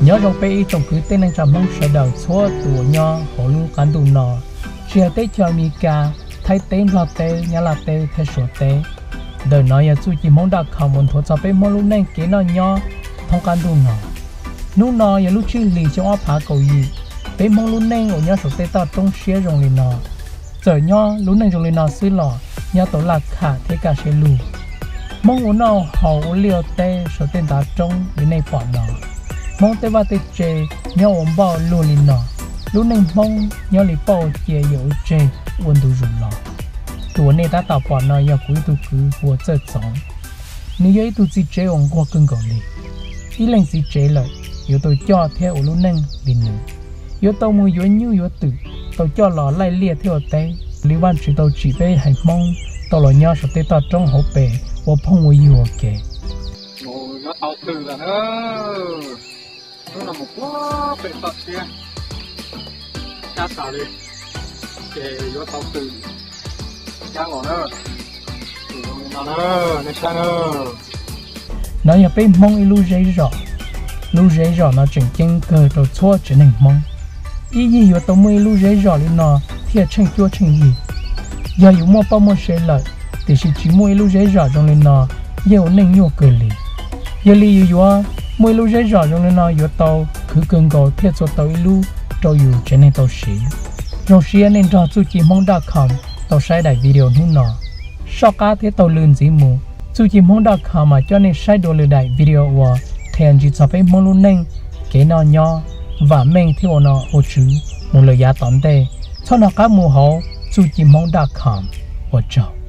Nyob zoo peb ib tsoom kwv tij neej tsa Hmoob sawv daws txhua tus uas nyob hauv lub qab ntuj no, tsis hais teb chaws Amelikas, Thaib teb, Nplog teb, Nyab Laj teb thiab Suav teb. Ntawm no yog txuj ci hmoob dot com uas nthuav txog peb Hmoob lub neej kev noj nyob thoob qab ntuj no. Hnub no yog lub tsib hlis xyoo ob phav kaum yim, peb Hmoob lub neej uas nyob saum tej toj roob siab zoo li no. Txawm nyob lub neej zoo li no xwb los nyob tau laj kham thiab kaj siab lug. Hmoob ua noj haus ua liaj ua teb saum tej ntav roob li nej pom no. Hmoob tej vaj tej tse nyob ua npoj luaj li no. Lub neej Hmoob nyob li poj ua cia yawm ua tseg ua ntu zus los. Tus uas nej tab tom pom no yog kuv ib tug kwv hu ua Txawj Txoov. Nws yog ib tug txiv tsev uas nquag kawg nkaus li. Ib leej txiv tsev lawm yuav tau coj thiab ua lub neej li nws, yuav tau mus yuav nyuj yuav twm, tau coj los laij liaj thiab ua teb li Vajtswv tau tsim peb haiv Hmoob tau los nyob saum tej toj roob hauv pes ua phooj ua ywg ua ke. Yuav tau twm lawm na. Hnub no mus puag pem toj siab, sab tas li, ces yuav tau twm cab los na. Twm zoo li no na, nej saib na. No yog peb Hmoob ib lub zej zos. Lub zej zos no tseem ceeb kawg rau txhua tsev neeg Hmoob. Ib yig yuav tau muaj ib lub zej zos li no thiaj tsheej cuab tsheej yig. Yog yus muaj poj muaj sev lawm, tiam sis tsis muaj ib lub zej zos zoo li no, yeej ua neej nyuaj kawg li. Yog li yus yuav muaj ib lub zej zos zoo li no yuav tau khwv kawg nkaus thiaj txhua tau ib lub rau yus tsev neeg tau siv. Zoo siab nej nrog txuj ci hmoob dot com tau saib daim video hnub no. Soj qab thiab taug lw ntxiv mus, txuj ci hmoob dot com mas coj nej saib dua lwm daim video uas qhia ntsis txog peb Hmoob lub neej, kev noj nyob, vam meej thiab ua nom ua tswv mus lawm yav tom ntej. Txhob hnov qab mus hauv txuj ci hmoob dot com. Ua tsaug.